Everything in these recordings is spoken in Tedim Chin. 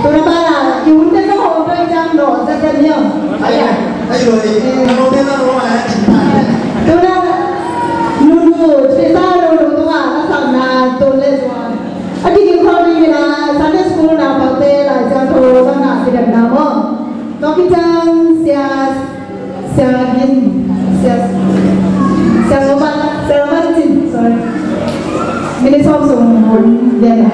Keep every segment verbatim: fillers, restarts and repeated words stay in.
Tuna bana i hun te zong hong doi ciang no zat zat ni o. Ai, ai, lo ni. Nang lo te zong lo ai. Tuna nunu, Theresa nunu tungah a sakna tun le zuan. A kikim khawm ding in a Sunday school naupangte Lai Siangtho bana kidemna maw. Tua khit ciang Sia Sia Gin, Sia, Sia Roman, Sia Roman Cin, sorry. Minute sawm sung hun lian a.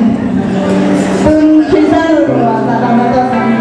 Tun Theresa Lun Lua, sa tang na tua sang ni.